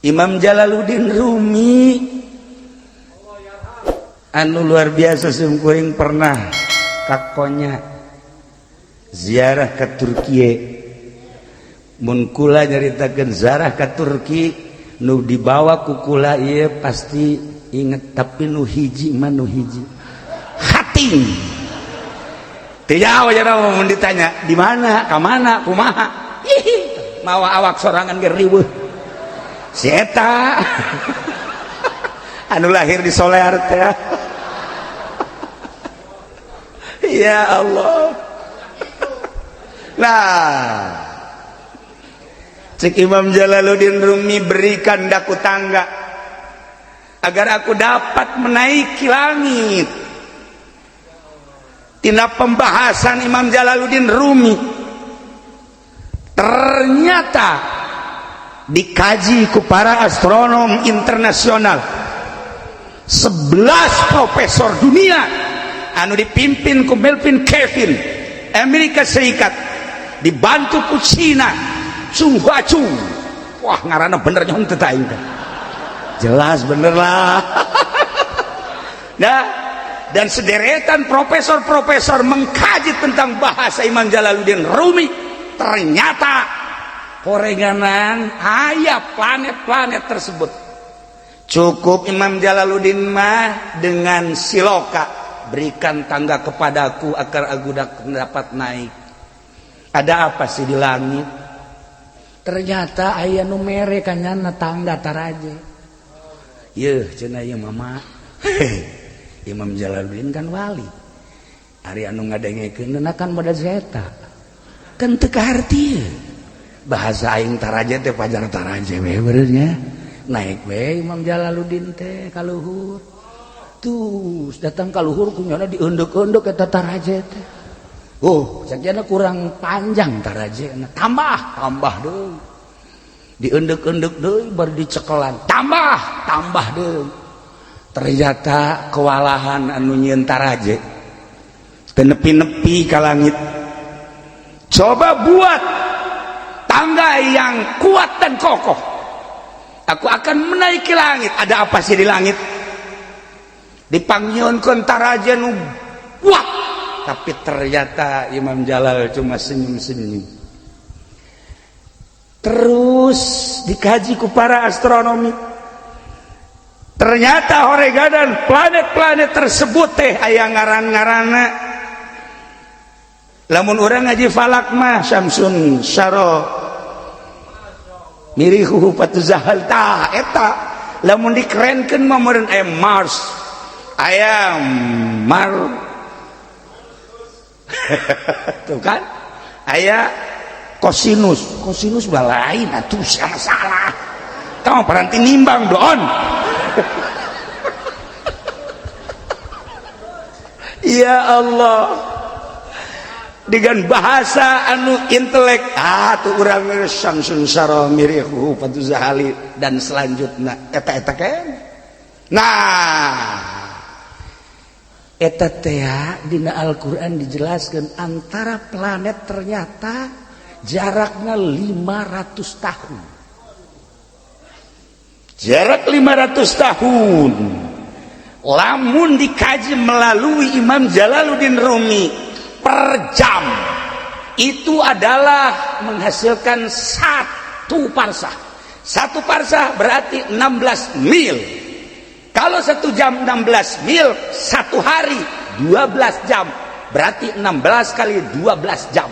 Imam Jalaluddin Rumi anu luar biasa, simkuring pernah kakonya ziarah ke Turki. Mun kula nyaritakeun ziarah ke Turki nu dibawa ku kula ieu pasti inget, tapi nu hiji mah nu hiji hating teu jauh aja. Mun ditanya di mana, ka mana, kumaha, ih, mawa awak sorangan ge riweuh. Si eta anu lahir di Solear teh, ya Allah. Nah, cek Imam Jalaluddin Rumi, berikan daku tangga agar aku dapat menaiki langit. Tina pembahasan Imam Jalaluddin Rumi ternyata dikaji ku para astronom internasional, 11 profesor dunia anu dipimpin ku Melvin Kevin Amerika Serikat, dibantu ku Cina Chung Hua Chung. Wah, ngaranna bener nyong teu aing teh jelas bener lah. Nah, dan sederetan profesor-profesor mengkaji tentang bahasa Imam Jalaluddin Rumi, ternyata korenganan aya planet-planet tersebut. Cukup Imam Jalaluddin mah dengan siloka, berikan tangga kepadaku agar aku dapat naik. Ada apa sih di langit? Ternyata aya nu mere kanyana tangga taraje. Yeuh, cenah ieu mama. Imam Jalaluddin kan wali, ari anu ngadengekeun kan modal zeta kan teu kaharti bahasa aing. Taraje teh pajar taraje we benernya. Naik we Imam Jalaluddin teh ka luhur. Tuh, datang ka luhur kunyana diunduk-unduk eta taraje teh. Oh, sakiana kurang panjang taraje, tambah, tambah deui. Diunduk-unduk deui, baru dicekelan, tambah, tambah deui. Ternyata kewalahan anu nyieun taraje, teu nepi-nepi ka langit. Coba buat tangga yang kuat dan kokoh, aku akan menaiki langit. Ada apa sih di langit? Dipangyieunkeun taraje nu kuat, tapi ternyata Imam Jalal cuma senyum-senyum. Terus dikaji ku para astronomi, ternyata horegadan planet-planet tersebut teh aya ngaran-ngaranna. Lamun urang ngaji falak mah syamsun syaro mirihu fatuzahal. Tah, eta lamun dikerenkeun mah meureun aya Mars, aya Mar, tuh kan, aya kosinus. Kosinus lain atuh, salah salah kamu paranti nimbang doon. Ya Allah, dengan bahasa anu intelek, ah, tuh urang syamsun syaro mirihu fatuzahali dan selanjutnya eta eta kan. Nah, eta teh dina Al-Qur'an dijelaskan antara planet ternyata jaraknya 500 tahun. Jarak 500 tahun lamun dikaji melalui Imam Jalaluddin Rumi per jam itu adalah menghasilkan 1 parsah. 1 parsah berarti 16 mil. Kalau 1 jam 16 mil, satu hari 12 jam, berarti 16 kali 12 jam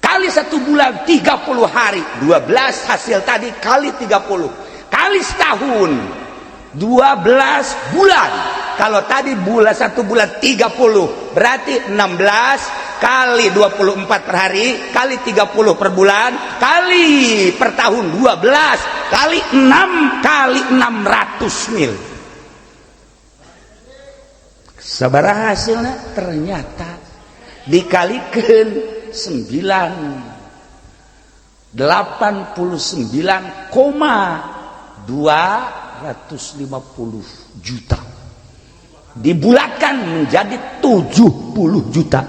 kali 1 bulan 30 hari, 12 hasil tadi kali 30 kali setahun 12 bulan. Kalau tadi bulan 1 bulan 30, berarti 16 kali 24 per hari kali 30 per bulan kali per tahun 12 kali 6 kali 600 mil. Sabaraha hasilnya? Ternyata dikalikan 9 89,250 juta, dibulatkan menjadi 70 juta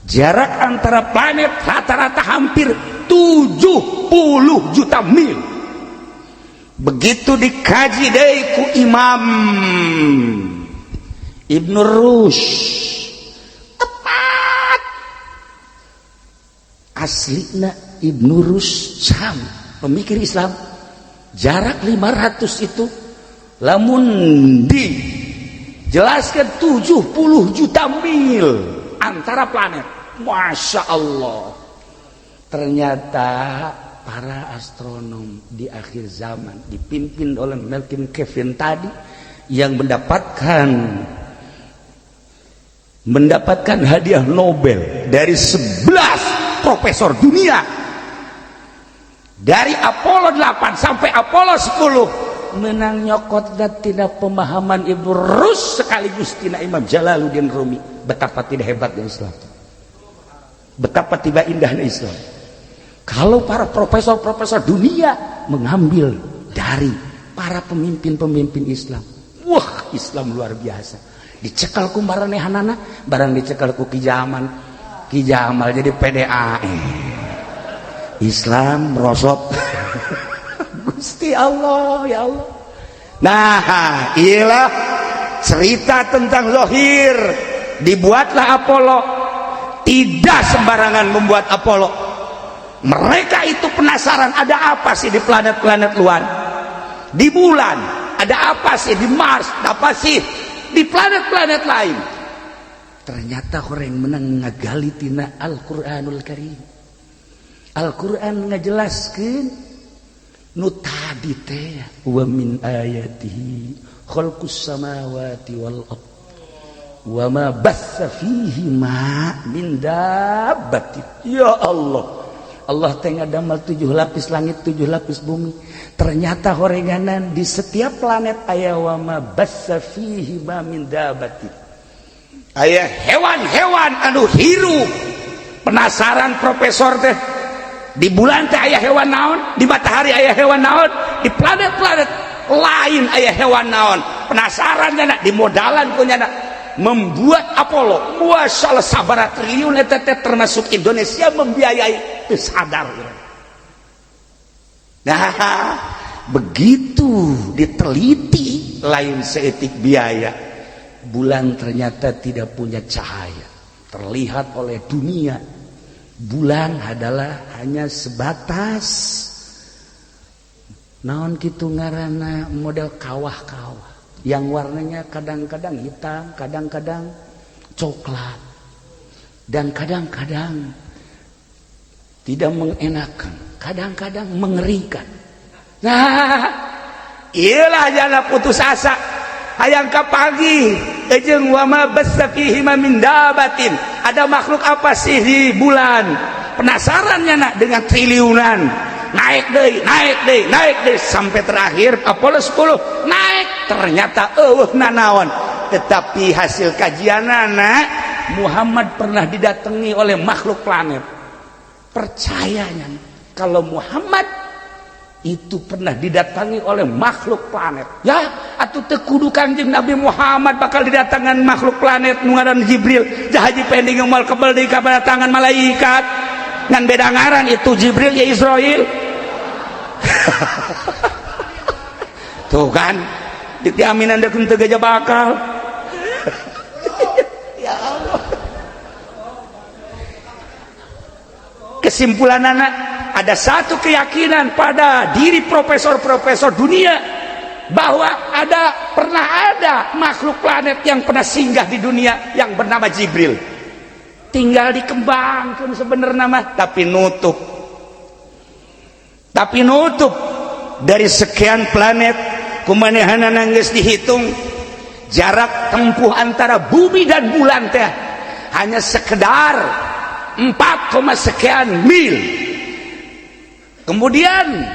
jarak antara planet, rata-rata hampir juta mil. Begitu dikaji deui ku Imam Ibnu Rushd, tepat aslina Ibnu Rushd sam pemikir Islam, jarak 500 itu lamun dijelaskan 70 juta mil antara planet. Masya Allah, ternyata para astronom di akhir zaman dipimpin oleh Melvin Kevin tadi yang mendapatkan mendapatkan hadiah Nobel dari 11 profesor dunia, dari Apollo 8 sampai Apollo 10, menang nyokot dan tidak pemahaman Ibnu Rushd sekaligus tina Imam Jalaluddin Rumi. Betapa tidak hebatnya Islam, betapa tidak indahnya Islam, kalau para profesor-profesor dunia mengambil dari para pemimpin-pemimpin Islam. Wah, Islam luar biasa. Dicekal ku maranehanana, barang dicekal ku Ki Jamal, Ki Jamal jadi PDAE, Islam merosot. Gusti Allah, ya Allah. Nah, iyalah cerita tentang Zohir. Dibuatlah Apollo. Tidak sembarangan membuat Apollo. Mereka itu penasaran, ada apa sih di planet-planet luar, di bulan, ada apa sih di Mars, apa sih di planet-planet lain. Ternyata orang menang ngagali tina Al-Quranul Karim. Al-Quran ngajelaskeun nu tadi teh, wa min ayatihi khalqus samawati wal ard wa ma batsa fihima min dabbatin. Ya Allah, Allah teh ngadamel tujuh lapis langit, tujuh lapis bumi. Ternyata horenganan di setiap planet aya wa ma batsa fihima min dabbatin, aya hewan-hewan anu hirup. Penasaran profesor teh, di bulan teh aya hewan naon, di matahari aya hewan naon, di planet-planet lain aya hewan naon. Penasaran nyana, dimodalan ku nyana membuat Apollo. Masalah sabara triliun eta teh, termasuk Indonesia membiayai, teu sadar. Nah, begitu diteliti, lain seetik biaya. Bulan ternyata tidak punya cahaya terlihat oleh dunia. Bulan adalah hanya sebatas naon kitu ngaranna, model kawah-kawah yang warnanya kadang-kadang hitam, kadang-kadang coklat, dan kadang-kadang tidak mengenakan, kadang-kadang mengerikan. Nah, iyalah jangan putus asa. Hayang kapanggih jeung wama batsa fihima min dabatin. Ada makhluk apa sih di bulan? Penasarannya nak dengan triliunan. Naik deh, naik deh, naik deh, sampai terakhir Apollo 10 naik, ternyata euweuh nanaon. Tetapi hasil kajian anak Muhammad pernah didatangi oleh makhluk planet. Percayanya kalau Muhammad itu pernah didatangi oleh makhluk planet, ya atau teu kudu Kanjeng Nabi Muhammad bakal didatangan makhluk planet nu ngaran Jibril. Haji pending moal kebel deui tangan malaikat, ngan beda ngaran, itu Jibril ya Israel. Tuh kan diaminan dek teu gajah bakal. Ya Allah, kesimpulan anak, ada satu keyakinan pada diri profesor-profesor dunia bahwa ada, pernah ada makhluk planet yang pernah singgah di dunia yang bernama Jibril. Tinggal dikembangkan sebenarnya mah, tapi nutup, tapi nutup. Dari sekian planet kumanehanana geus dihitung, jarak tempuh antara bumi dan bulan teh hanya sekedar 4, sekian mil. Kemudian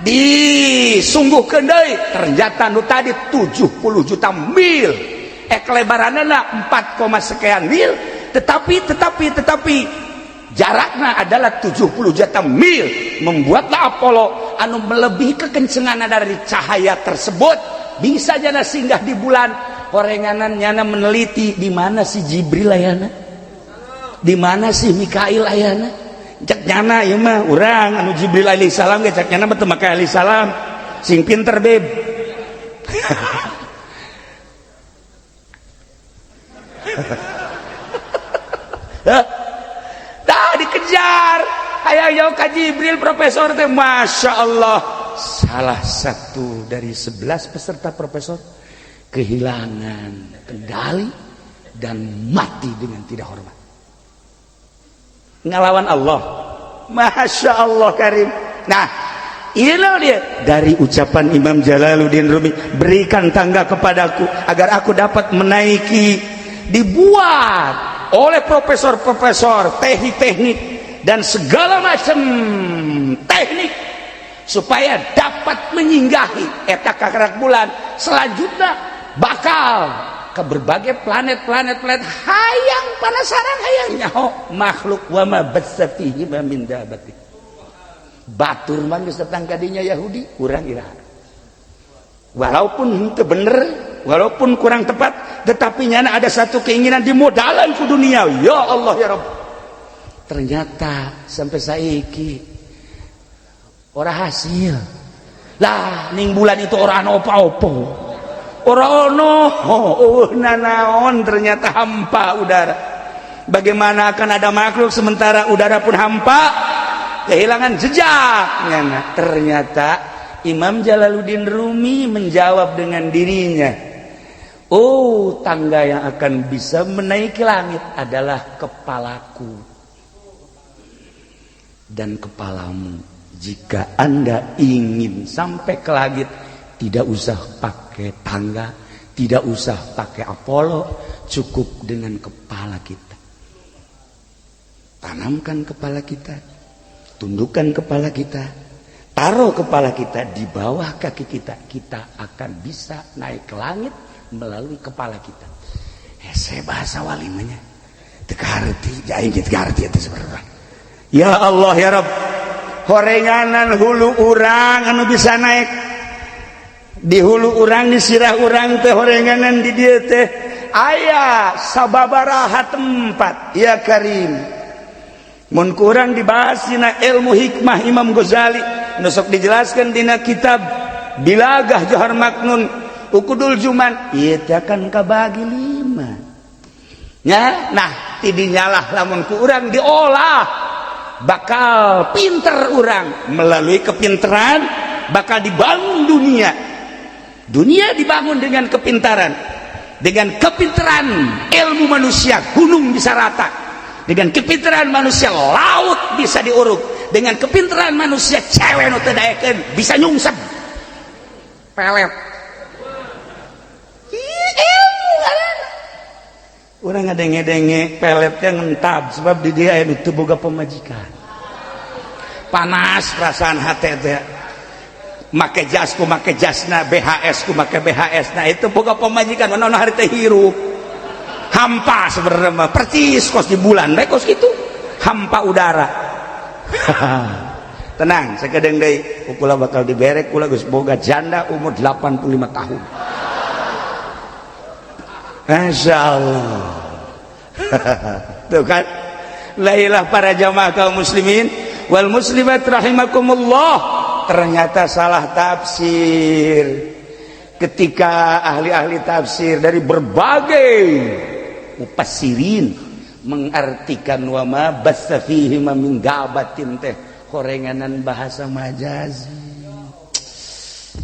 disungguhkeun deui, ternyata nu tadi 70 juta mil, kelebaranna 4, sekian mil, tetapi tetapi tetapi jaraknya adalah 70 juta mil. Membuatlah Apollo anu melebihi kekencengan dari cahaya tersebut bisa jana singgah di bulan. Horenganan nyana meneliti di mana si Jibril ayana, di mana si Mikail ayana. Cek nyana ieu mah urang anu Jibril alaihi salam ge, cek nyana mah teu make alaihi salam. Sing pinter, beb. Dah dikejar hayang jauh ka Jibril profesor teh, Masya Allah. Salah satu dari 11 peserta profesor kehilangan kendali dan mati dengan tidak hormat ngelawan Allah. Masya Allah Karim. Nah, inilah dia dari ucapan Imam Jalaluddin Rumi, berikan tangga kepadaku agar aku dapat menaiki. Dibuat oleh profesor-profesor teknik-teknik dan segala macam teknik supaya dapat menyinggahi eta kakarak bulan. Selanjutnya bakal ke berbagai planet-planet planet, hayang penasaran, hayang nyaho makhluk. Wa ma batsa fihi min dabati. Batur mah geus datang ka dinya Yahudi, urang iraha. Walaupun henteu bener, walaupun kurang tepat, tetapi nyana ada satu keinginan di modalan ku dunia. Ya Allah ya Rabb, ternyata sampai saiki ora hasil lah. Ning bulan itu ora ono apa-apa, ora ono, oh, nanaon. Ternyata hampa udara. Bagaimana akan ada makhluk sementara udara pun hampa, kehilangan jejak nyana? Ternyata Imam Jalaluddin Rumi menjawab dengan dirinya, oh, tangga yang akan bisa menaiki langit adalah kepalaku dan kepalamu. Jika Anda ingin sampai ke langit, tidak usah pakai tangga, tidak usah pakai Apollo, cukup dengan kepala kita. Tanamkan kepala kita, tundukkan kepala kita, taruh kepala kita di bawah kaki kita, kita akan bisa naik ke langit melalui kepala kita. Hese bahasa walimanya. Teu kaharti, aing teu kaharti eta sebenarnya. Ya Allah ya Rabb, horenganan hulu urang anu bisa naik di hulu urang, di sirah urang teh, horenganan di dieu teh aya sababaraha tempat. Ya Karim, mun kurang dibahas dina ilmu hikmah Imam Ghazali, nu sok dijelaskan dina kitab Bilagah Johar Maknun, Ukudul Juman, ieu teh akan kabagi lima nya. Nah, tidinyalah lamun ku urang diolah, bakal pinter urang. Melalui kepintaran bakal dibangun dunia. Dunia dibangun dengan kepintaran. Dengan kepintaran ilmu manusia, gunung bisa rata. Dengan kepintaran manusia, laut bisa diuruk. Dengan kepintaran manusia, cewek nu teu daekeun bisa nyungsep pelet. Ih, ilmu ngaranna. Urang ngadenge-denge peletnya ngentab sebab di dia aya nu teu boga pamajikan. Panas perasaan hati teh, make jas ku make jasna, BHS ku make BHS. Nah, itu boga pamajikan mana hari teh hirup hampa sebenarnya mah, percis kos di bulan bae, kos gitu hampa udara. Tenang, sakedeung deui kula bakal diberek. Kula geus boga janda umur 85 tahun. Masya Allah. Tuh kan. Lailah para jamaah kaum muslimin wal muslimat rahimakumullah, ternyata salah tafsir ketika ahli-ahli tafsir dari berbagai mufassirin mengartikan wama batsa fihi min dabatin teh horenganan bahasa majazi.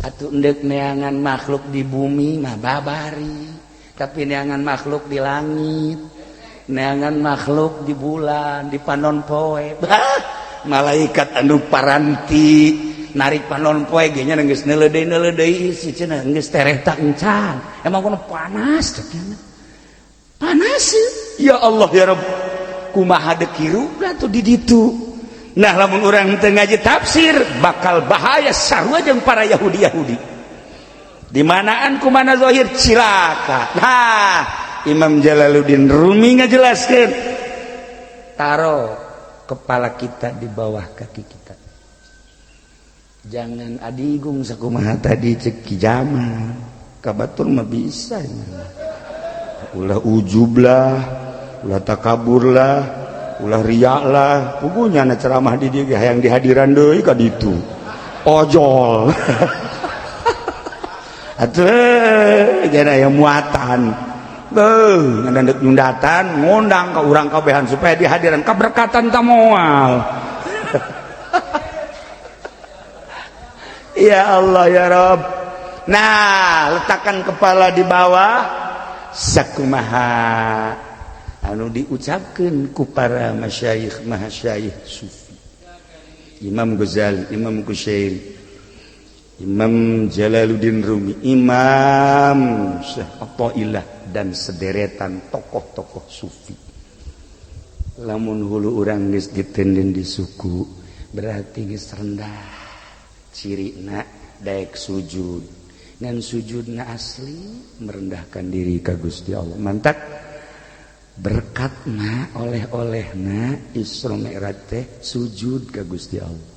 Atuh endek neangan makhluk di bumi mah babari, tapi neangan makhluk di langit, neangan makhluk di bulan, di panon poe. Bah, malaikat anu paranti narik panon poe ge nya geus neuleudeuy-neuleudeuy si cenah, geus tereh tak encan. Emang kono panas cek nya. Panas ya Allah ya Rabb, kumaha deuk hirupna tuh di ditu? Nah, lamun urang teu ngaji tafsir bakal bahaya, sarua jeung para Yahudi-Yahudi di manaan kumana zahir cilaka. Nah, Imam Jalaluddin Rumi ngajelaskeun, taruh kepala kita di bawah kaki kita, jangan adigung sakumaha tadi cek Ki Jamal. Kabatur mah bisa, ulah ujub lah, ulah takabur lah. Ulah riya lah, pugunya na ceramah di dieu ge hayang dihadiran deui ka ditu. Ojol. Atuh jadi aya muatan. Beuh, ngan deuk nyundatan ngundang ka urang kabehan supaya dihadiran kaberkatan ta moal. Ya Allah ya Rabb. Nah, letakkan kepala di bawah sakumaha anu diucapkeun ku para masyayikh mahasyayikh sufi. Imam Ghazali, Imam Qushairi, Imam Jalaluddin Rumi, Imam Syekh Athaillah dan sederetan tokoh-tokoh sufi. Lamun hulu urang geus ditenden di suku berarti geus rendah. Cirina daek sujud. Ngan sujudna asli merendahkan diri ka Gusti Allah. Mantak berkatna oleh-olehna Isra Mi'raj teh sujud ka Gusti Allah.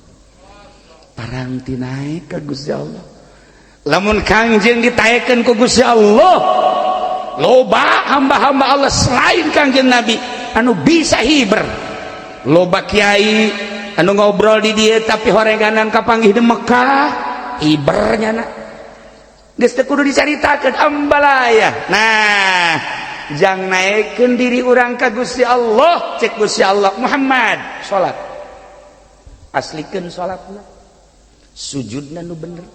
Paranti naik ka Gusti Allah. Lamun Kangjeng ditaekeun ku Gusti Allah, loba hamba-hamba Allah selain Kangjeng Nabi anu bisa hiber. Loba kiai anu ngobrol di dieu tapi horenganan kapanggih di Mekah, hibernya na. Geus teu kudu dicaritakeun ambalaya. Nah, jang naikkeun diri urang ka Gusti Allah, cek Gusti Allah Muhammad salat. Aslikeun salatna. Sujudna nu bener.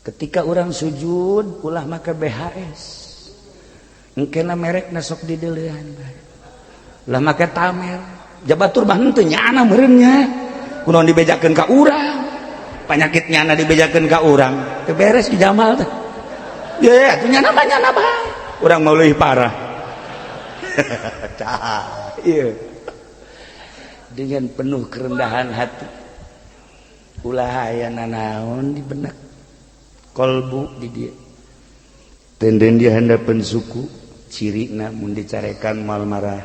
Ketika orang sujud ulah make BHS. Engkena merekna sok dideulean bae. Ulah make tamer. Jabatur mah henteu nyana meureun nya. Kunaon dibejakeun ka urang? Penyakit nyana dibejakeun ka urang. Teu beres di Jamal teh. Ye, atuh nyana mah nyana bae. Urang mau leuwih parah. Tah, ieu. Dengan penuh kerendahan hati. Ulah aya nanaon di benak kolbu di dieu. Tenden di handapeun suku cirina mun dicarekan moal marah.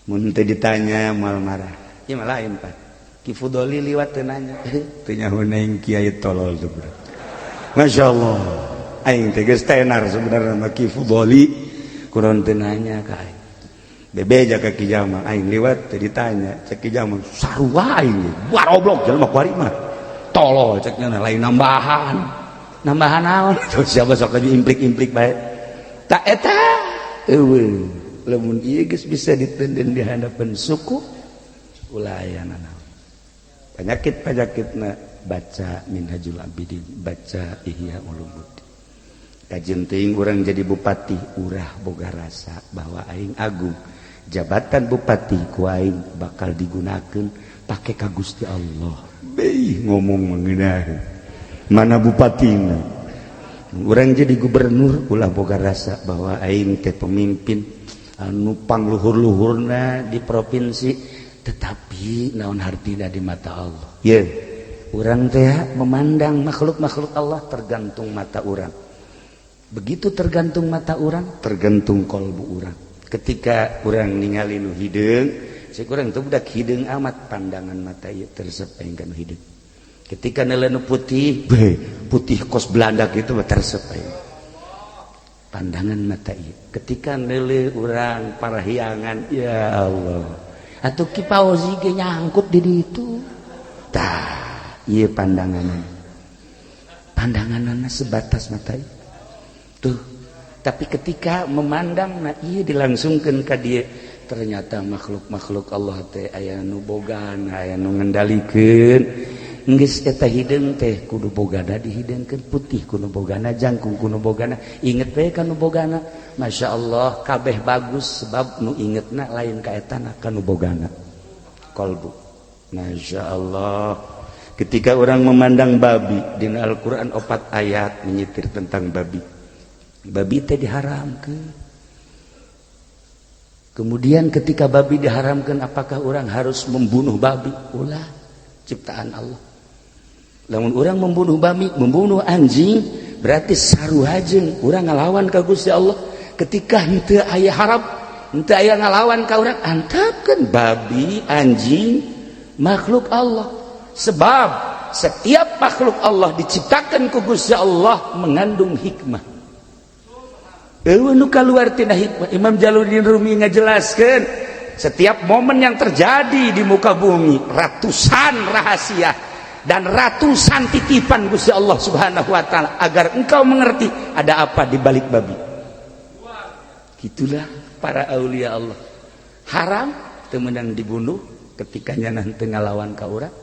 Mun teu ditanya moal marah. Ieu mah lain Pak. Ki Fudoli liwat teu nanya. Teu nyaho aing kiai tolol teh budak. Masyaallah. Aing teh geus tenar sebenarnya mah Ki Fudoli kunaon teu nanya ka aing. Bebeja ka Ki Jamal aing liwat teu ditanya. Cek Ki Jamal sarua aing baroblok jelema kuari mah. Tolol cek nya lain nambahan. Nambahan naon? Tuh siapa sok lagi implik-implik bae. Tak eta eueuh lamun ieu geus bisa ditenden di hadapan suku ulah aya nanaon. Penyakit-penyakitna baca Minhajul Abidin, baca Ihya Ulumuddin. Kajeun teuing urang jadi bupati, urah boga rasa bahwa aing agung. Jabatan bupati ku aing bakal digunakeun pake ka Gusti Allah. Beuh ngomong mengenai mana bupatina. Urang jadi gubernur ulah boga rasa bahwa aing teh pemimpin anu pangluhur-luhurna di provinsi, tetapi naon hartina di mata Allah. Ye, urang teh memandang makhluk-makhluk Allah tergantung mata urang. Begitu tergantung mata urang, tergantung kolbu urang. Ketika urang ningali nu hideung, cek urang teh budak hideung amat pandangan mata ieu teresep aing ka nu hideung. Ketika neuleuh nu putih, beuh, putih kos Belanda gitu mah teresep aing. Pandangan mata ieu. Ketika neuleuh urang parahyangan, ya Allah. Atuh Ki Fauzi ge nyangkut di ditu. Tah, ieu pandanganna. Pandanganna sebatas mata ieu. Tuh, tapi ketika memandang na ieu dilangsungkeun ka dieu, ternyata makhluk-makhluk Allah teh aya nu bogana, aya nu ngendalikeun. Geus eta hideung teh kudu bogana dihideungkeun, putih kudu bogana, jangkung kudu bogana, inget we ka nu bogana. Masya Allah kabeh bagus sebab nu ingetna lain ka etana ka nu bogana kolbu. Masya Allah. Ketika orang memandang babi dina Al-Qur'an 4 ayat menyitir tentang babi. Babi teh diharamkeun. Kemudian ketika babi diharamkan, apakah orang harus membunuh babi? Ulah, ciptaan Allah. Lamun orang membunuh babi, membunuh anjing, berarti sarua jeung urang ngalawan ka Gusti Allah. Ketika henteu aya harap, henteu aya ngalawan ka urang, antepkeun babi, anjing, makhluk Allah. Sebab setiap makhluk Allah diciptakan ku Gusti Allah mengandung hikmah. Eueuh nu kaluar tina hikmah. Imam Jalaluddin Rumi ngajelaskeun Setiap momen yang terjadi di muka bumi, ratusan rahasia dan ratusan titipan Gusti Allah Subhanahu wa taala agar engkau mengerti ada apa di balik babi. Gitulah para aulia Allah. Haram teu meunang dibunuh ketika nanti ngalawan ka urang.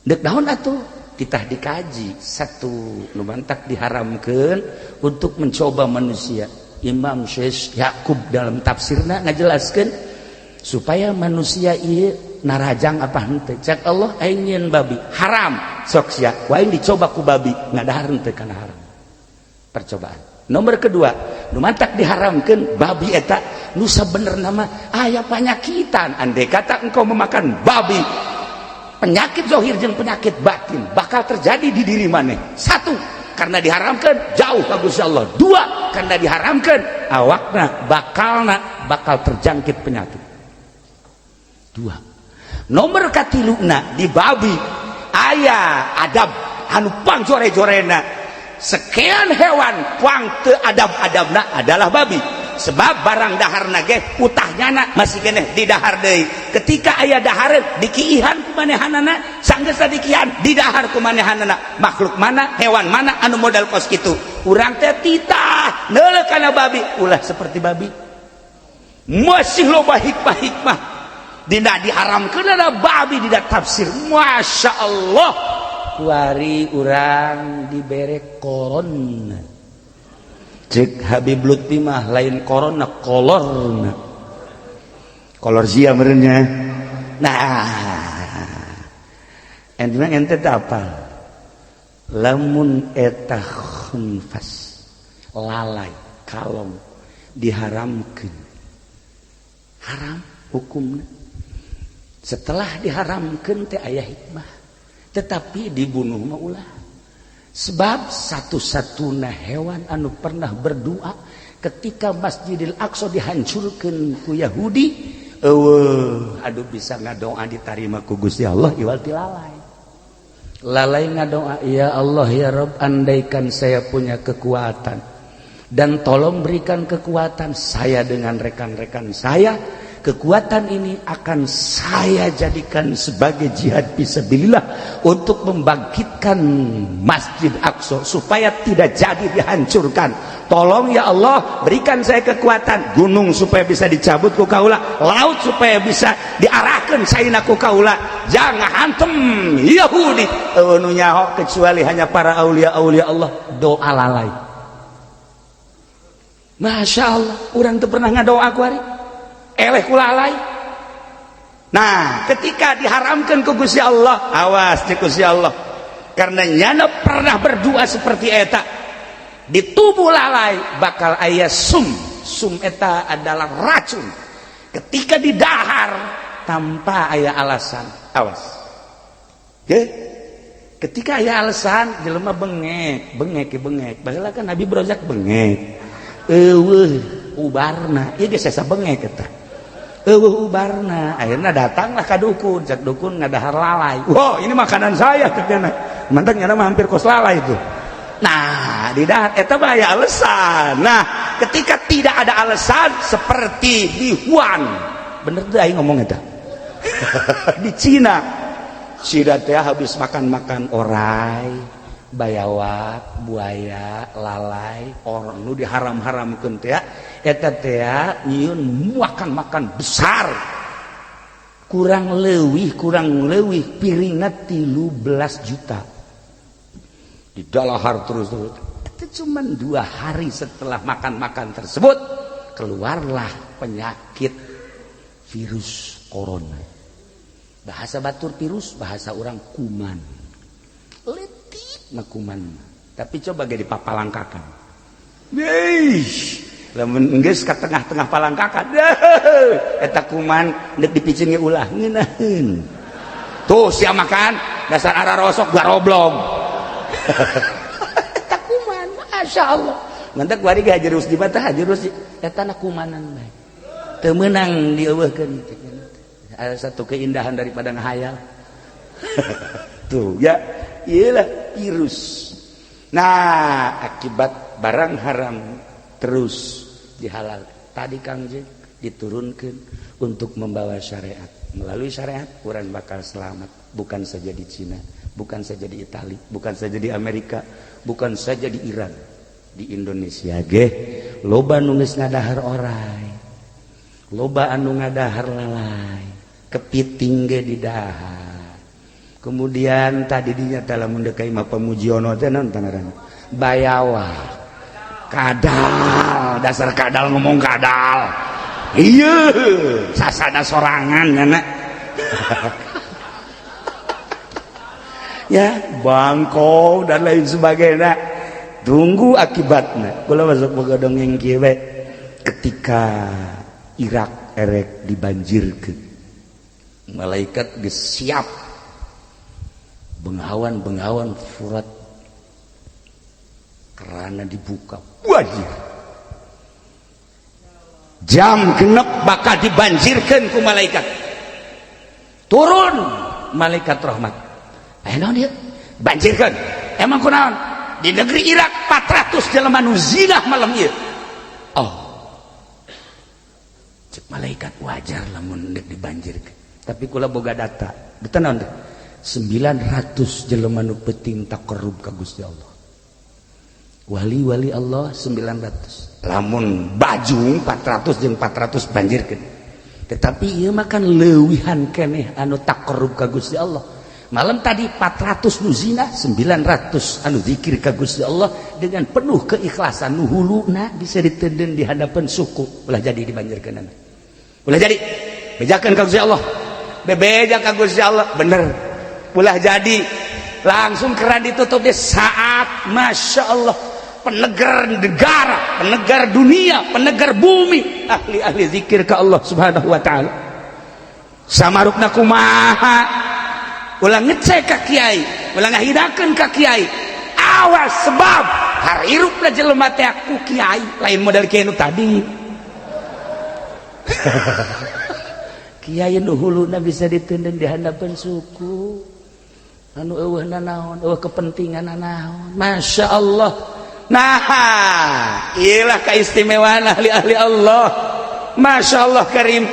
Dek naon atuh? Titah dikaji satu nu mantak diharamkeun untuk mencoba manusia. Imam Syekh Yakub dalam tafsirna ngajelaskeun supaya manusia ieu narajang apa henteu. Cek Allah, aing nyieun babi haram, sok sia ku aing dicoba ku babi, ngadahar henteu kana haram. Percobaan nomor kedua nu mantak diharamkeun babi eta nu sabenerna mah aya panyakitan. Andai kata engkau memakan babi, penyakit zahir jeung penyakit batin bakal terjadi di diri maneh. Satu, karena diharamkan jauh bagus Allah. Dua, karena diharamkan awakna bakalna bakal terjangkit penyakit. Dua. Nomor katiluna, di babi aya adab anu pangjore-jorena. Sekian hewan pang teu adab-adabna adalah babi, sebab barang daharna ge utahnyana masih keneh di dahar deui. Ketika aya dahareun, dikiihan ku manehanana. Sanggeus dikiihan, di dahar ku manehanana. Makhluk mana, hewan mana anu modal kos kitu? Urang teh titah neuleuh kana babi, ulah seperti babi. Masih loba hikmah-hikmah dina diharamkeun ada babi dina tafsir. Masya Allah, kuari urang dibere corona. Cek Habib Lutfi mah lain corona, kolorna, kolor sia merenya. Nah, ente mah ente teu apal lamun eta khunfas, lalai, kalong diharamkeun, haram hukumna. Setelah diharamkeun teh aya hikmah, tetapi dibunuh mah ulah, sebab satu-satunya hewan anu pernah berdoa ketika Masjidil Aqsa dihancurkan ku Yahudi, eueuh aduh bisa ngadoa ditarima ku Gusti Allah iwal ti lalai. Lalai ngadoa, "Ya Allah, ya Rob, andaikan saya punya kekuatan dan tolong berikan kekuatan saya dengan rekan-rekan saya, kekuatan ini akan saya jadikan sebagai jihad fisabilillah untuk membangkitkan Masjid Aqsa supaya tidak jadi dihancurkan. Tolong ya Allah, berikan saya kekuatan, gunung supaya bisa dicabut ku kaula, laut supaya bisa diarahkan saina ku kaula, jangan hantem Yahudi." Eueuh nu nyaho kecuali hanya para aulia aulia Allah, doa lalai. Masya Allah, urang teu pernah ngadoa ku hari eleh ku lalai. Nah, ketika diharamkan ku Gusti Allah, awas cek Gusti Allah, karena nyana pernah berdoa seperti eta, di tubuh lalai bakal aya sum. Sum eta adalah racun. Ketika didahar tanpa aya alasan, awas. Oke? Ketika aya alasan, jelema bengek, bengek, bengek. Baheula kan Nabi Brojak bengek. Eueuh ubarna, ieu geus sesa bengek eta. Eueuh ubarna, akhirnya datanglah ka dukun, cek dukun ngadahar lalai. "Wah, ini makanan saya," katanya. Mantak nyana mah hampir kos lalai itu. Nah, di dahar eta mah aya alasan. Nah, ketika tidak ada alasan seperti di Wuhan, bener tuh aing ngomong eta. Di Cina, Cina teh habis makan-makan orai, bayawak, buaya, lalai, orang nu diharam-haramkeun teh, eta teh nyieun makan-makan besar. Kurang leuwih piringna 13 juta. Di dalahar terus terus. Itu cuma 2 hari setelah makan-makan tersebut keluarlah penyakit virus corona. Bahasa batur virus, bahasa orang kuman. Letik mah kuman. Tapi coba ge dipapalangkakan. Yeih, lamun geus ka tengah-tengah palangkakan, eta kuman deuk dipicen ge ulah ngeunaheun. Tuh sia makan dasar arah rosok garoblog. Eta kuman, Masya Allah. Mantak kuari ge Haji Rusdi mah tah Haji Rusdi eta na kumanan bae. Teu meunang dieuweuhkeun. Ada satu keindahan daripada ngahayal. Tuh ya, iyalah virus. Nah, akibat barang haram terus dihalal. Tadi Kang Jek Diturunkan untuk membawa syariat. Melalui syariat orang bakal selamat, bukan saja di Cina, bukan saja di Itali, bukan saja di Amerika, bukan saja di Iran, di Indonesia ge loba nu geus ngadahar orai, loba anu ngadahar lalay, kepiting ge didahar. Kemudian tadi dinya lamun deuk ka imah Pamujiono teh naon ngaranna? Bayawak, kadal, dasar kadal ngomong kadal. Iya, sasada sorangan nyana. Ya, bangkong dan lain sebagainya. Tunggu akibatnya. Kula masuk boga dongeng kieu we. Ketika Irak erek dibanjirkeun, malaikat geus siap bengawan-bengawan Furat kerana dibuka, wajib jam 6 bakal dibanjirkan ku malaikat. Turun malaikat rahmat, naon ieu banjirkan? Emang kunaon di negeri Irak 400 jelema nu zina malam ieu? Oh, cek malaikat, wajar lamun deuk dibanjirkeun. Tapi kula boga data, data naon teh? 900 jelema nu penting taqarrub ka Gusti Allah, wali-wali Allah 900. Lamun bajung 400 jeung 400 banjirkeun, tetapi ieu mah kan leuwihan keneh anu taqarrub ka Gusti Allah. Malam tadi 400 nu zina, 900 anu zikir ka Gusti Allah dengan penuh keikhlasan, nu huluna bisa ditenden di hadapan suku. Ulah jadi dibanjirkeun, ulah jadi bejakeun ka Gusti Allah, bebeja ka Gusti Allah bener, ulah jadi. Langsung keran ditutup di saat, masya Allah, penegar negara, penegar dunia, penegar bumi, ahli-ahli zikir ke Allah Subhanahu wa Ta'ala. Samarukna kumaha? Ulah ngecek ka kiai, ulah ngahidakeun ka kiai, awas, sebab harirupna jelema teh ku kiai lain model kiai nu tadi. Kiai nu huluna bisa ditenden di handapeun suku, anu eueuh naon, eueuh kepentingan naon. Masya Allah. Nah, iyalah keistimewaan ahli-ahli Allah. Masya Allah karim.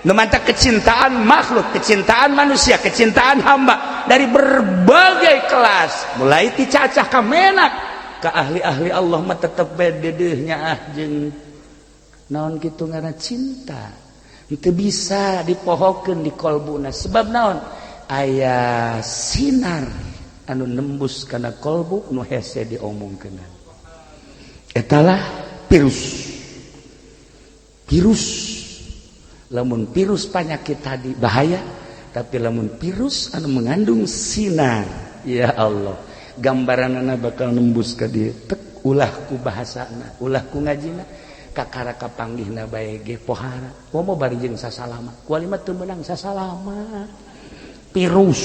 Nu mantak kecintaan makhluk, kecintaan manusia, kecintaan hamba dari berbagai kelas, mulai ti cacah ka menak ka ahli-ahli Allah mah tetep bededeuhnya ah jeung naon kitu ngaranna cinta. Teu bisa dipohokeun di kolbuna, sebab naon? Aya sinar anu nembus kana kolbu nu hese diomongkeun. Etalah virus. Virus, lamun virus penyakit tadi bahaya, tapi lamun virus anu mengandung sinar, ya Allah, gambaranana bakal nembus ka dieu. Tek ulah ku bahasana, ulah ku ngajina, kakara kapanggihna bae ge pohara. Komo bari jeung sasalama, kuali mah teu meunang sasalama. Virus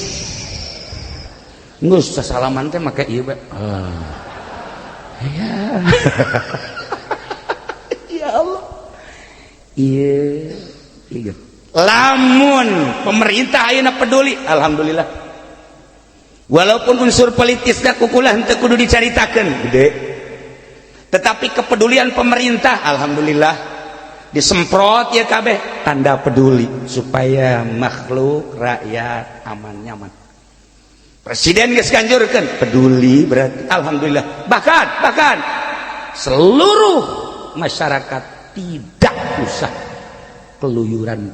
geus sasalaman teh make ieu bae. Ah. Ya. Ya Allah. Iya, iya. Lamun pemerintah ayeuna peduli, alhamdulillah. Walaupun unsur politisnya kukulah henteu kudu dicaritakeun, gede. Tetapi kepedulian pemerintah, alhamdulillah, disemprot ya kabeh, tanda peduli supaya makhluk rakyat aman nyaman. Presiden geus ganjurkeun peduli, berarti alhamdulillah. Bahkan bahkan seluruh masyarakat tidak usah keluyuran,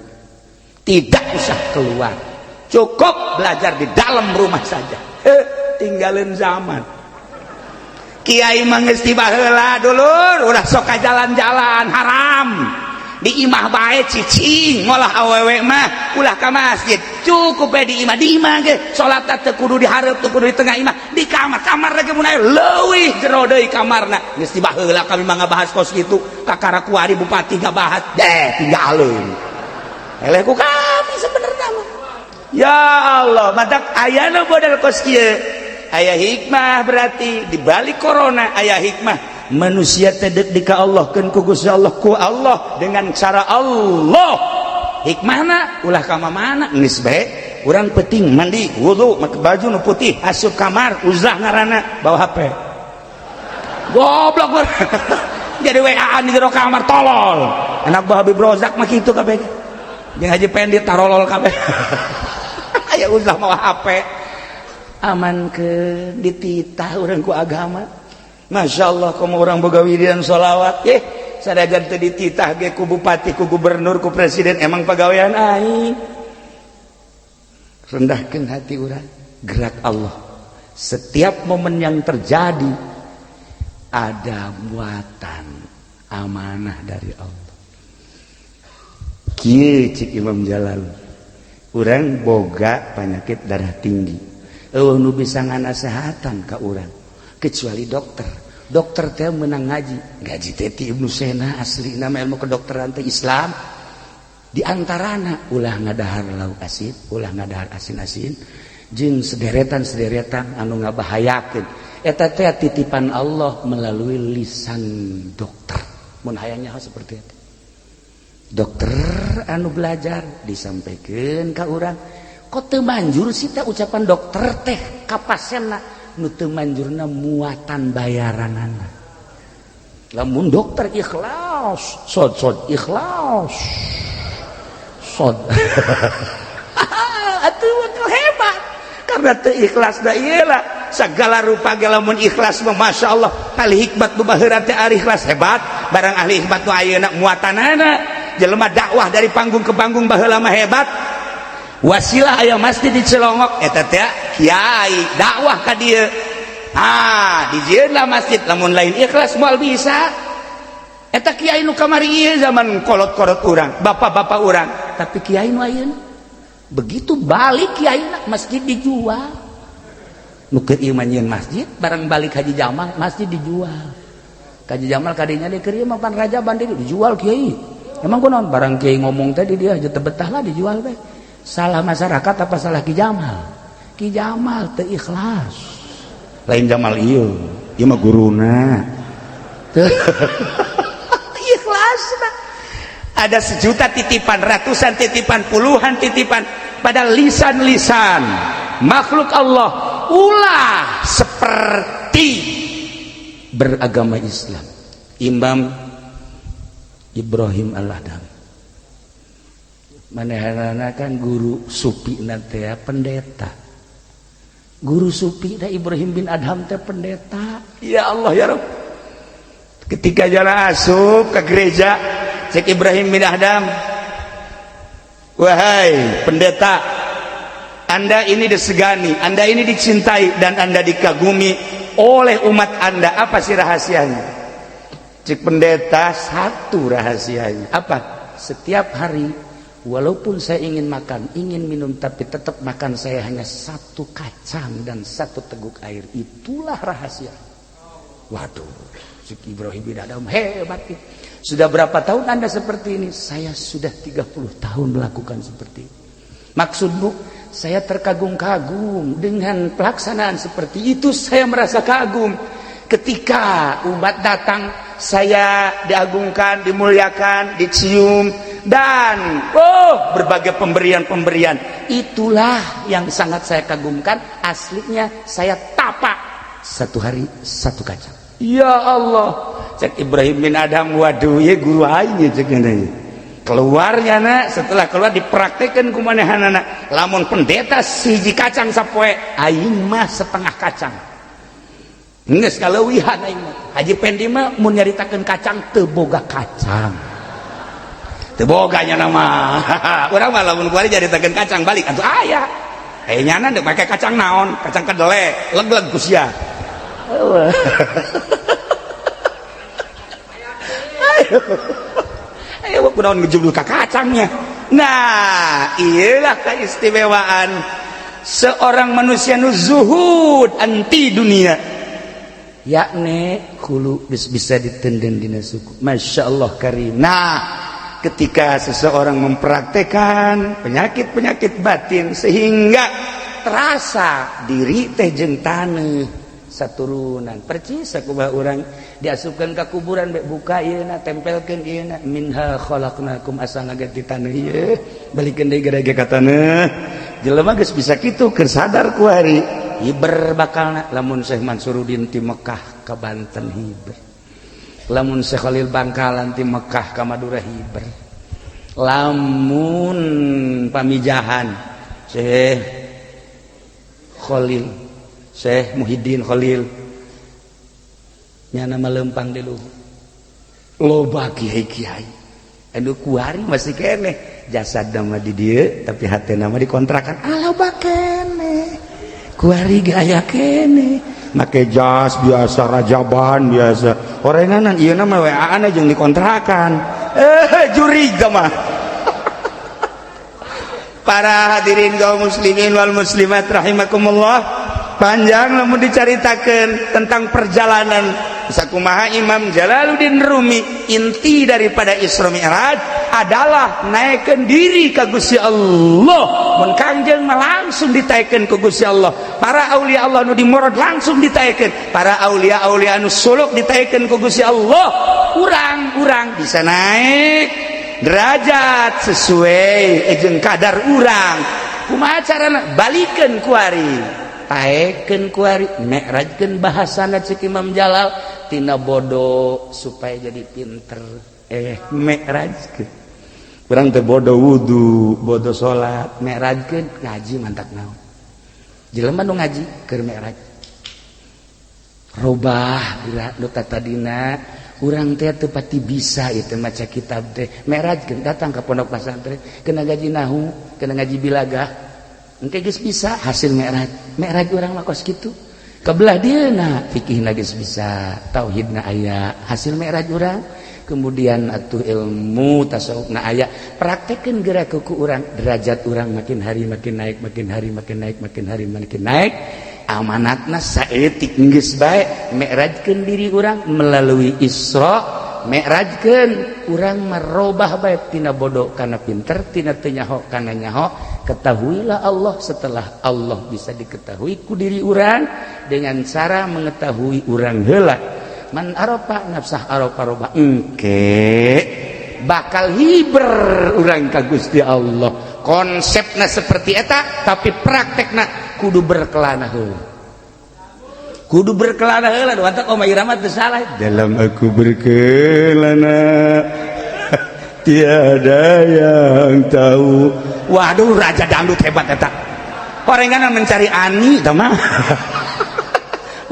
tidak usah keluar, cukup belajar di dalam rumah saja. Tinggalin zaman kiai mah geus tiba heula, dulur, ulah sok ka jalan-jalan haram, di imah bae cicing, molah awewe mah ulah ka masjid, cukup bae di imah. Di imah ge salat teu kudu di hareup, teu kudu di tengah imah, di kamar. Kamar lagi mun aya leuwih jero deui kamarna. Geus tiba heula kami mah ngabahas kos kitu, kakara kuari bupati ngabahas deh, tinggalin eleh ku kami sebenarnya mah. Ya Allah, matak ayana model kos kieu aya hikmah, berarti di balik corona aya hikmah. Manusia teh di ka Allah keun ku Gusti Allah, ku Allah dengan cara Allah. Hikmahna ulah ka mana, geus bae urang penting mandi wudu, make baju nu putih, asup kamar, uzlah ngaranna, bawa HP. Goblok, jadi WA-an di jero kamar, tolol. Anak buah Habib Rozak mah kitu kabeh. Jeung Haji Pendi tarolol kabeh. Aya uzlah mawa HP. Aman ke dititah urang ku agama. Masya Allah, komo urang boga wiridan sholawat. Eh, sadajan teu dititah ge ku bupati, ku gubernur, ku presiden, emang pagawean aing. Rendahkan hati urang, gerak Allah. Setiap momen yang terjadi ada muatan amanah dari Allah. Kieu cik Imam Jalal, urang boga penyakit darah tinggi. Euweuh nu bisa nganasehatan ka urang kecuali dokter. Dokter teh menang ngaji, ngaji teh ti Ibnu Sina, asli nama ilmu kedokteran teh Islam. Di antarana ulah ngadahar lauk asin, ulah ngadahar asin-asin, jeung sederetan-sederetan anu ngabahayakeun. Eta teh titipan Allah melalui lisan dokter. Mun hayang nyaho seperti itu. Dokter anu belajar disampaikan ka urang, kok teu manjur sih teh ucapan dokter teh ka pasienna? Nu teu manjurna muatan bayaranana. Lamun dokter ikhlas, sod sod ikhlas sod, atuh bakal hebat. Karena teu ikhlas da ieu segala rupa ge. Lamun ikhlas mah, Masya Allah, ahli hikmat nu baheula teh ahli ikhlas hebat. Barang ahli hikmat nu ayeuna muatanana jelema dakwah dari panggung ke panggung baheula mah hebat. Wasilah aya masjid di Cilongok, eta teh kiai dakwah ka dieu, ah, dijieunlah masjid. Lamun lain ikhlas moal bisa. Eta kiai nu kamari ieu zaman kolot-kolot urang, bapak-bapak urang. Tapi kiai nu ayeuna begitu balik kiai masjid dijual. Nu keur ieu mah nyieun masjid, barang balik Haji Jamal masjid dijual. Haji Jamal kadinya di keur ieu mah pan rajaban dijual kiai. Emang kunaon? Barang kiai ngomong tadi dia aja teu betah lah, dijual bae. Salah masyarakat apa salah Ki Jamal? Ki Jamal teu ikhlas. Lain Jamal ieu, ieu mah guruna teu ikhlas. Ada sejuta titipan, ratusan titipan, puluhan titipan pada lisan-lisan makhluk Allah. Ulah seperti beragama Islam. Imam Ibrahim Al-Adham manehanana kan guru supi teh pendeta. Guru supi teh Ibrahim bin Adham teh pendeta. Ya Allah, ya Rabb, ketika jalan asup ke gereja, cek Ibrahim bin Adham, "Wahai pendeta, Anda ini disegani, Anda ini dicintai, dan Anda dikagumi oleh umat Anda. Apa sih rahasianya?" Cek pendeta, "Satu rahasianya." "Apa?" "Setiap hari, walaupun saya ingin makan, ingin minum, tapi tetap makan saya hanya satu kacang dan satu teguk air. Itulah rahasia." Waduh, cek Ibrahim bin Adham, hebat ya. "Sudah berapa tahun Anda seperti ini?" "Saya sudah 30 tahun melakukan seperti ini." "Maksudmu?" "Saya terkagum-kagum dengan pelaksanaan seperti itu. Saya merasa kagum. Ketika umat datang, saya diagungkan, dimuliakan, dicium, dan oh, berbagai pemberian-pemberian. Itulah yang sangat saya kagumkan. Aslinya saya tapa satu hari satu kacang." Ya Allah, cek Ibrahim bin Adham, waduh ya guru aing cek. Keluarnya nak, setelah keluar dipraktekkan ku manehanana. Lamun pendeta siji kacang sapoe, aing mah setengah kacang. Geus kaleuwihan aing mah. Haji Pendi mah mun nyaritakeun kacang teu boga kacang. Teu boga nya nama. Urang mah lamun kuari nyaritakeun kacang balik atuh aya. Eh, nyana deuk make kacang naon? Kacang kedele, leg-leg ku sia. Ayo. Ayo kunaon ngejubul ka kacangnya. Nah, iyalah keistimewaan seorang manusia nu zuhud anti dunia, yakni hulu bisa ditenden dina suku. Masya Allah karim. Nah, ketika seseorang mempraktekan penyakit-penyakit batin sehingga terasa diri teh jeung taneuh saturunan percis, sakumaha urang diasupkeun ka kuburan, bek buka ieu na, tempelkeun ieu na, minha khalaqnakum, asal di taneuh ieu, balikeun deui gede ka taneuh. Jelema geus bisa kitu keur sadar kuari hiber bakalna. Lamun Syekh Mansuruddin ti Mekah ka Banten hiber. Lamun Syekh Khalil Bangkalan ti Mekah ka Madura hiber. Lamun Pamijahan Syekh Khalil, Syekh Muhyiddin Khalil nyana melempang di luhur. Loba kiai-kiai anu kuari masih keneh jasad nama di dieu, tapi hati nama dikontrakan. Ah, loba keneh kuari ge, aya keneh make jas biasa, rajaban biasa, orenganan ieu nama WA-an jeung dikontrakan. Eh, juriga mah. Para hadirin kaum muslimin wal muslimat rahimakumullah, panjang lamun dicaritakeun tentang perjalanan sakumaha Imam Jalaluddin Rumi. Inti daripada Isra Mi'raj adalah naikkan diri ke Gusti Allah. Mun Kangjeng mah langsung ditaikkeun ke Gusti Allah, para aulia Allah nu dimorod langsung ditaikkeun, para aulia aulia nu suluk ditaikkeun ke Gusti Allah. Urang-urang bisa naik derajat sesuai jeung kadar urang. Kumaha carana? Balikeun kuari, taekeun kuari, mi'rajkeun. Bahasana cek Imam Jalal, tina bodoh supaya jadi pinter. Eh, mi'rajkeun. Urang teh bodoh wudu, bodoh salat, mi'rajkeun ngaji. Mantak naon jelema nu ngaji keur mi'raj? Robah geura nu tadina urang teh teu pati bisa itu maca kitab teh, mi'rajkeun datang ke pondok pesantren, kena ngaji nahu, kena ngaji bilagah, engke geus bisa. Hasil mi'raj. Mi'raj urang mah kos kitu. Kebelah dieuna fikihna geus bisa, tauhidna aya, hasil mi'raj urang. Kemudian atuh ilmu tasawufna aya, praktekeun geura ku urang, derajat urang makin hari makin naik, makin hari makin naik, makin hari makin naik. Amanatna saeutik geus bae. Mi'rajkeun diri urang melalui Isra Mi'rajkeun. Urang merubah bae tina bodoh kana pinter, tina teu nyaho kana nyaho. Ketahuilah Allah. Setelah Allah bisa diketahui ku diri urang dengan cara mengetahui urang heula, man arafa nafsah arafa roba, engke bakal hiber urang ka Gusti Allah. Konsepna seperti eta, tapi praktekna kudu berkelana heula, kudu berkelana heula. Mantap, Oma Irama teu salah. Dalam aku berkelana tiada yang tahu. Waduh, raja dangdut hebat eta. Orengan mencari ani tah mah,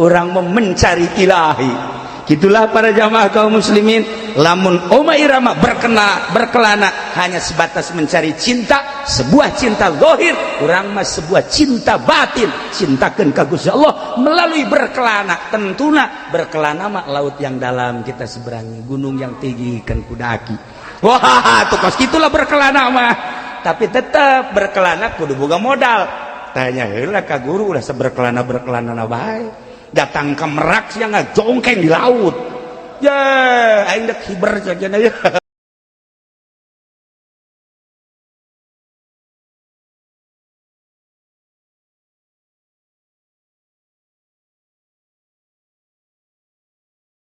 urang mencari ilahi. Gitulah para jamaah kaum muslimin. Lamun Oma Irama berkena berkelana hanya sebatas mencari cinta, sebuah cinta zahir, urang mah sebuah cinta batin. Cintakan ka Gusti Allah melalui berkelana. Tentuna berkelana mah laut yang dalam kita seberangi, gunung yang tinggi kan kudaki. Wah, tuh kos gitulah berkelana mah. Tapi tetap berkelana kudu boga modal. Tanya heula ka guru, ulah seberkelana berkelana na bae. Datang ke Merak sia ngajongkeng di laut. Ya, aing dek hiber cenah ya.